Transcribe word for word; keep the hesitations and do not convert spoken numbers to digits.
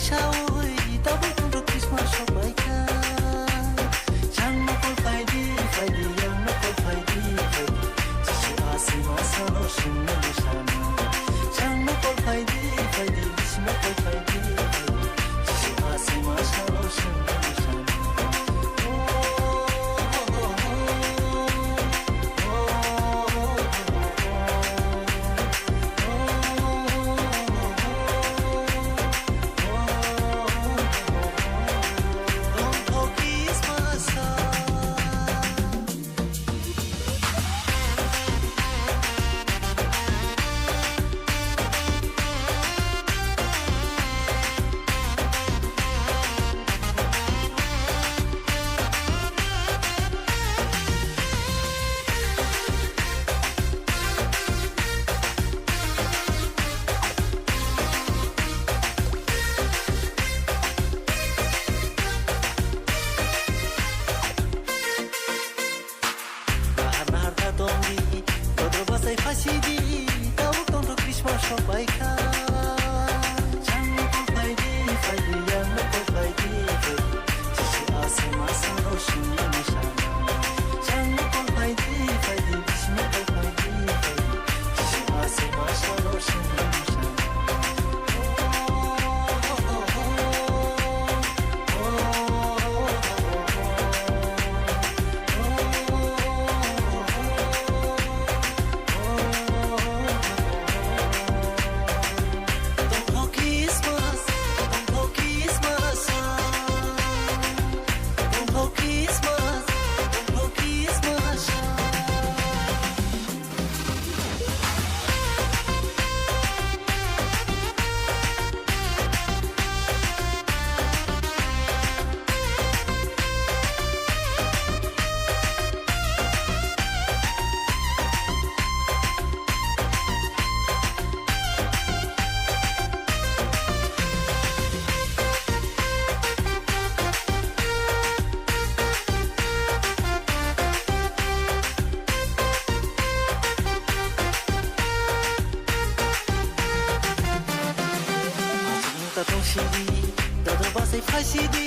Sawi tabuk tongtho Christmas sokbaikha. Chang nokol phaidi, phaidi, yang nokol phaidi, phaidi. Jisu asima salo sungno sano. Chang nokol phaidi, phaidi, bisi nokol phaidi, phaidi. Jisu asima salo sungno sano. Nahar nahar kha tongdi, bodol bwsai phasidi, tabuk tongtho Christmas sokbaikha. Chang nokol phaidi, phaidi, yang nokol phaidi, phaidi. Jisu asima salo sungno sano. Chang nokol phaidi, phaidi, bisi nokol phaidi, phaidi. Jisu asima salo sungno sano. Aching ta tong sidi, dodo bwsai phai sidi,